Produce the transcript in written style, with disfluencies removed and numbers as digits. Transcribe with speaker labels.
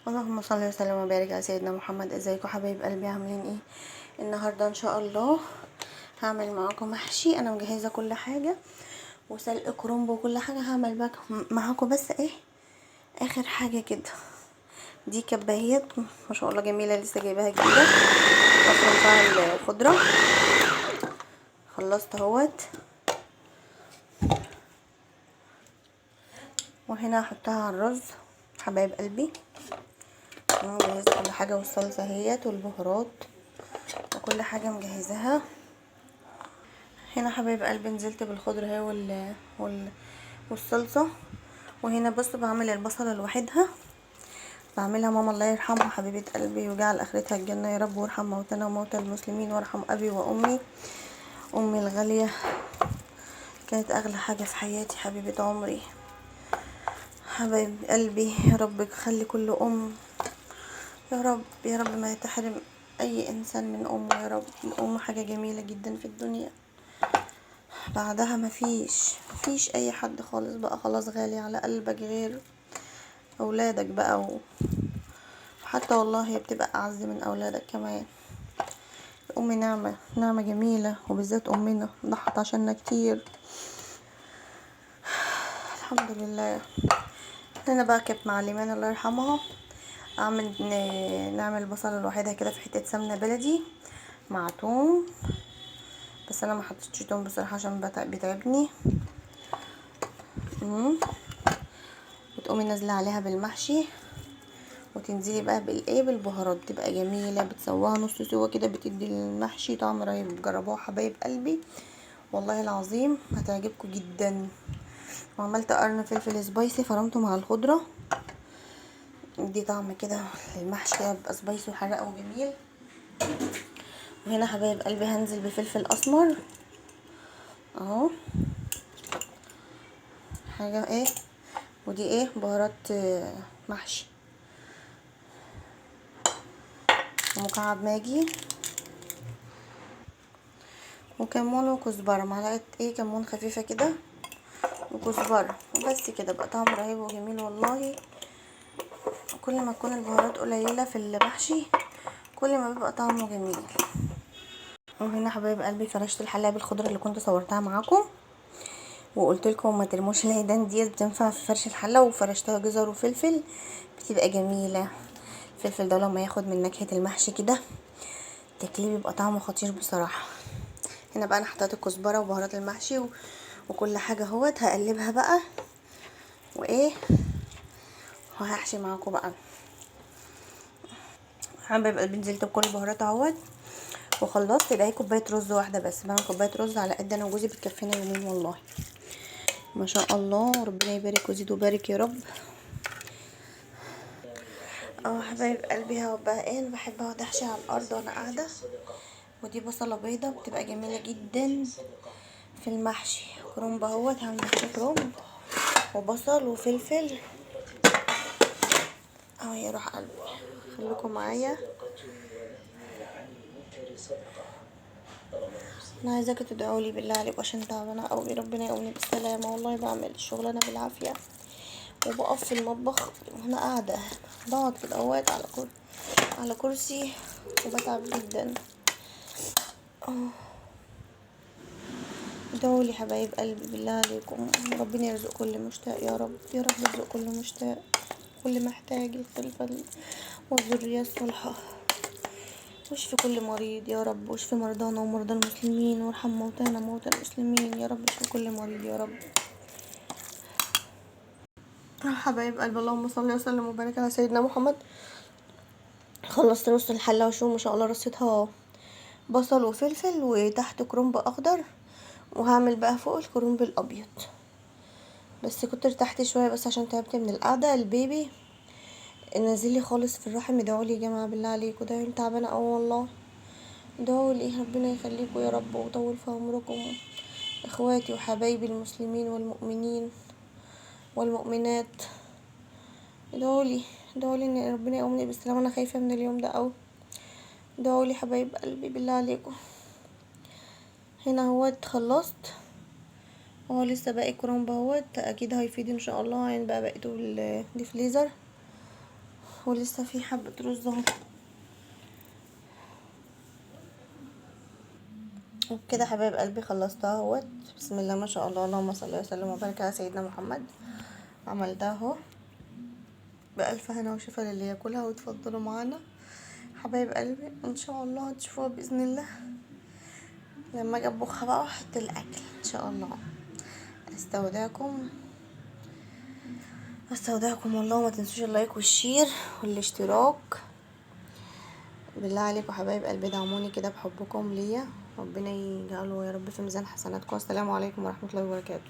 Speaker 1: اللهم صل وسلم وبارك على سيدنا محمد. ازيكم حبايب قلبي؟ عاملين ايه النهارده؟ ان شاء الله هعمل معاكم محشي. انا مجهزة كل حاجة وسلق كرنب وكل حاجة. هعمل بقى معاكم بس ايه اخر حاجة كده. دي كبايات ما شاء الله جميلة، لسه جايباها جديدة، بفرم فيها الخضرة. خلصت اهوت، وهنا هحطها على الرز حبايب قلبي. انا مجهزة كل حاجة، والصلصه اهيت والبهارات وكل حاجة مجهزاها. هنا حبايب قلبي نزلت بالخضره اهي والصلصه. وهنا بصوا بعمل البصله لوحدها، بعملها ماما الله يرحمها حبيبه قلبي وجعل اخرتها الجنة يا رب، وارحم موتانا وموتى المسلمين، وارحم ابي وامي. امي الغالية كانت اغلى حاجة في حياتي، حبيبه عمري، حبايب قلبي. يا رب خلي كل ام يا رب، يا رب ما تحرم اي انسان من امه يا رب. الام حاجة جميلة جدا في الدنيا، بعدها مفيش اي حد خالص بقى خلاص غالي على قلبك غير اولادك بقى، وحتى والله هي بتبقى اعز من اولادك كمان. الام نعمه، نعمه جميلة، وبالذات امنا ضحت عشاننا كتير، الحمد لله. هنا بقى كانت معلمان الله يرحمها، نعمل بصله لوحدها كده في حتة سمنه بلدي مع توم، بس انا ما حطيتش توم بصراحة عشان بتعبني. وتقومي نازله عليها بالمحشي، وتنزلي بقى بالايه بالبهارات، بتبقى جميلة. بتسويها نص سوا كده، بتدي المحشي طعم رهيب. جربوها حبايب قلبي والله العظيم هتعجبكم جدا. وعملت قرن فلفل spicy فرمته مع الخضرة، دي طعم كده المحشي كده بيبقى spicy وحراق وجميل. وهنا حبايب قلبي هنزل بفلفل اسمر اهو، حاجة ايه، ودي ايه بهارات محشي، ومكعب ماجي، وكمون وكزبره، معلقه ايه كمون خفيفة كده وكزبره، وبس كده بقى طعم رهيب وجميل والله. كل ما تكون البهارات قليله في المحشي كل ما بيبقى طعمه جميل. وهنا حبايب قلبي فرشت الحلة بالخضره اللي كنت صورتها معاكم، وقلت لكم ما ترموش العيدان ديت، بتنفع في فرش الحلة. وفرشتها جزر وفلفل، بتبقى جميلة. الفلفل ده لما ياخد من نكهة المحشي كده تاكليه بيبقى طعمه خطير بصراحة. هنا بقى انا حطيت الكزبره وبهارات المحشي وكل حاجة اهوت. هقلبها بقى وايه، وهحشي معاكم بقى حبايب قلبي. نزلت بكل البهارات اهوت وخلصت. يبقى هي كوباية رز واحدة بس، بعمل كوباية رز على قد انا وجوزي، بتكفينا يومين والله ما شاء الله. ربنا يبارك ويزيد ويبارك يا رب. حبايب قلبي اهو بقى ايه، انا بحب اقعد احشي على الارض وانا قاعدة. ودي بصله بيضة بتبقى جميلة جدا في المحشي. كرنب اهوت، هعمل محشي كرنب وبصل وفلفل اهو. يا روح قلبي خليكم معايا. انا عايزاكم تدعوا لي بالله عليكم عشان تعبانة قوي، ربنا يقومني بالسلامة. والله بعمل الشغلانة بالعافية، وبقف في المطبخ وانا قاعدة، بقعد كده اهوت على كرسي وبتعب جدا. ادعوا لي حبايب قلبي بالله عليكم، ربنا يرزق كل مشتاق يا رب، يا رب يرزق كل مشتاق، كل محتاج الخلفة والذرية الصالحة، واشفي كل مريض يا رب، واشفي مرضانا ومرضى المسلمين، وارحم موتانا وموتى المسلمين يا رب، اشفي كل مريض يا رب. حبايب قلبي اللهم صل وسلم وبارك على سيدنا محمد. خلصت نص الحلة وشو ما شاء الله رصيتها بصل وفلفل وتحت كرنب اخضر، وهعمل بقى فوق الكرنب الابيض. بس كنت ارتحت شوية بس عشان تعبت من القعدة. البيبي نازل لي خالص في الرحم، ادعوا لي يا جماعة بالله عليكم، ده تعبانة قوي والله. ادعوا لي ربنا يخليكم يا رب ويطول في عمركم اخواتي وحبايبي المسلمين والمؤمنين والمؤمنات. ادعوا لي، ادعوا لي ان ربنا يقومني بالسلامة، انا خايفة من اليوم ده قوي. ادعوا لي حبايب قلبي بالله عليكم. هنا اهوت خلصت، اهو لسه باقي كرنب اهوت، اكيد هيفيد ان شاء الله. يعني بقى بقيته بالديفليزر. ولسه في حبة رز اهو. وبكده حبايب قلبي خلصتها اهوت. بسم الله ما شاء الله، اللهم صل وسلم وبارك على سيدنا محمد. عملتها اهو بألف هنا وشفا للي ياكلها، وتفضلوا معانا حبايب قلبي. ان شاء الله تشوفوها باذن الله لما اجي اطبخها بقى واحط الاكل ان شاء الله. استودعكم الله، وما تنسوش ال like وال share والاشتراك. بالله عليكم حبايب قلبي دعموني كده بحبكم ليا، ربنا يجعله يا رب في ميزان حسناتكم. السلام عليكم ورحمة الله وبركاته.